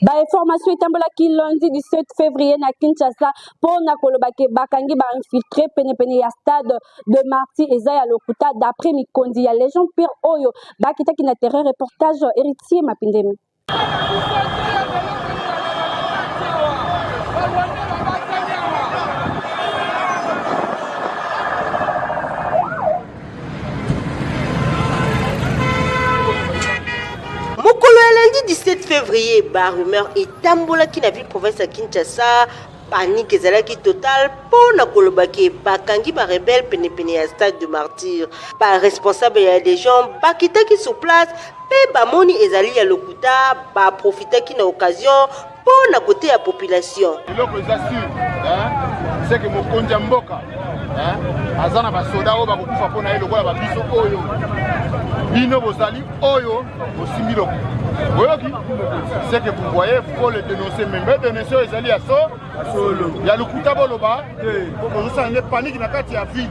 Ba information etambolaki lundi 17 février na Kinshasa mpo na koloba ke bakangi ba infiltré penepene ya stade de Martyrs eza ya lokuta d'après mikonzi ya Légion Pire oyo bakitaki na terrain. Reportage Héritier Mapindemi. Mokolo ya lundi 17 février, ba rumeur etambolaki na ville province ya Kinshasa. Panique ezalaki total mpo na koloba ke bakangi ba rebelle penepene ya stade de Martyr. Ba responsable ya Legion bakitaki sur place mpe bamoni ezali ya lokuta, baprofitaki na occasion mpo na koteya population. Eloko eza sur, c'est que mokonzi ya mboka aza na basoda oyo bakokufa mpo na ye lokola babiso oyo bino bozali oyo bosimbi loko boyoki. C'est que vous voyez, faut le dénoncer, mais mbe dénoncer oyo ezali ya so ya lokuta, boloba bozosala nde panique na kati ya ville.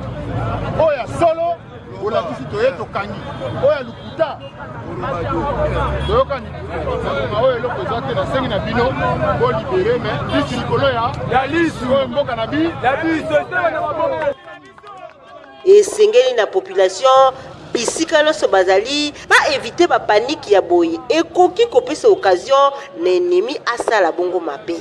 Oyo ya solo bolakisi, toye tokangi. Oyo ya lokuta, toyokani oyo eloko eza te. Nasengi na bino bolibérer, mais lisu likolo ya lisu, oyo mboka na bi. Esengeli na population bisika nyonso bazali baéviter bapanique ya boye, ekoki kopesa occasion na ennemi asala bongo mabe.